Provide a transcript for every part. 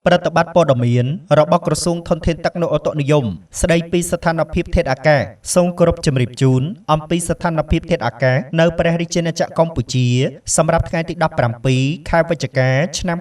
ព្រឹត្តិបត្រព័ត៌មានរបស់ក្រសួងធនធានទឹកនិងឧតុនិយមស្ដីពីស្ថានភាពធាតុអាកាសសូមគោរពជម្រាបជូនអំពីស្ថានភាពធាតុអាកាសនៅព្រះរាជាណាចក្រកម្ពុជាសម្រាប់ថ្ងៃទី17ខែវិច្ឆិកាឆ្នាំ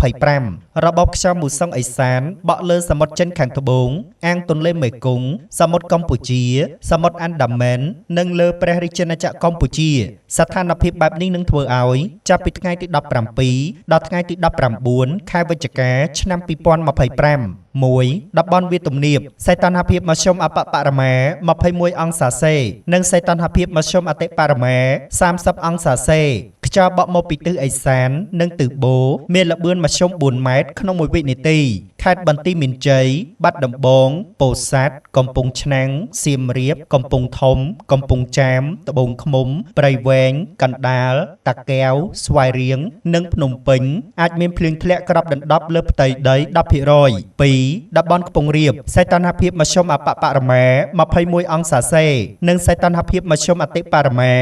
2025របបខ្យល់មូសុងឦសានបក់លើសមុទ្រចិនខាងត្បូងអាងទន្លេមេគង្គសមុទ្រកម្ពុជាសមុទ្រអាន់ដាមែននិងលើព្រះរាជាណាចក្រកម្ពុជាស្ថានភាពបែបនេះនឹងធ្វើឲ្យចាប់ពីថ្ងៃទី17ដល់ថ្ងៃទី19ខែវិច្ឆិកាឆ្នាំ2025 1តំបន់វាលទំនាបសីតុណ្ហភាពមធ្យមអប្បបរមា21អង្សាសេនិងសីតុណ្ហភាពមធ្យមអតិបរមា30អង្សាសេខ្យល់បក់មកពីទិសឦសាននិងទិសបូរមានល្បឿនមធ្យម4ម៉ែត្រក្នុងមួយវិនាទីខេត្តបន្ទាយមានជ័យបាត់ដំបងពោធិ៍សាត់កំពង់ឆ្នាំងសៀមរាបកំពង់ធំកំពង់ចាមត្បូងឃ្មុំព្រៃវែងកណ្ដាលតាកែវស្វាយរៀងនិងភ្នំពេញអាចមានភ្លៀងធ្លាក់គ្របដណ្ដប់លើផ្ទៃដី10% 2តំបន់ខ្ពង់រាបសីតុណ្ហភាពមធ្យមអប្បបរមា21អង្សាសេនិងសីតុណ្ហភាពមធ្យមអតិបរមា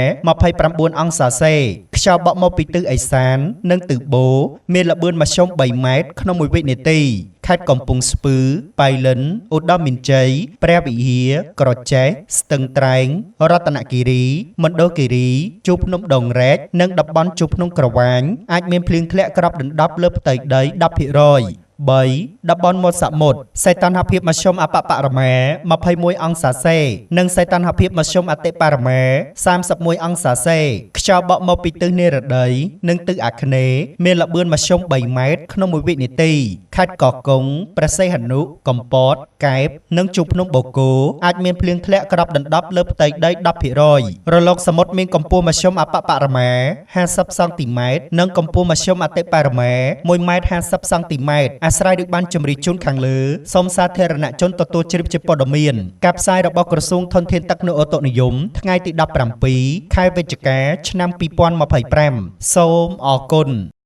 29អង្សាសេខ្យល់បក់មកពីទិសឦសាននិងទិសបូរមានល្បឿនមធ្យម3ម៉ែត្រក្នុងមួយវិនាទីខេត្តកំពង់ស្ពឺប៉ៃលិនឧត្តរមានជ័យព្រះវិហារក្រចេះស្ទឹងត្រែងរតនគិរីមណ្ឌលគិរីជួរភ្នំដងរែកនិងតំបន់ជួរភ្នំក្រវាញអាចមានភ្លៀងធ្លាក់គ្របដណ្ដប់លើផ្ទៃដី10% 3តំបន់មាត់សមុទ្រសីតុណ្ហភាពមធ្យមអប្បបរមា21អង្សាសេនិងសីតុណ្ហភាពមធ្យមអតិបរមា31អង្សាសេខ្យល់បក់មកពីទិសនិរតីនិងទិសអាគ្នេយ៍មានល្បឿនមធ្យម3ម៉ែត្រក្នុងមួយវិនាទីខេត្តកោះកុងព្រះសីហនុកំពតកែបនិងជួរភ្នំបូកគោអាចមានភ្លៀងធ្លាក់គ្របដណ្ដប់លើផ្ទៃដី10%រលកសមុទ្រមានកម្ពស់មធ្យមអប្បបរមា50សង់ទីម៉ែត្រនិងកម្ពស់មធ្យមអតិបរមា1ម៉ែត្រ50សង់ទីម៉ែត្រអាស្រ័យដូចបានជម្រាបជូនខាងលើសូមសាធារណជនទទួលជ្រាបជាព័ត៌មានការផ្សាយរបស់ក្រសួងធនធានទឹកនិងឧតុនិយមថ្ងៃទី17ខែវិច្ឆិកាឆ្នាំ2025សូមអរគុណ។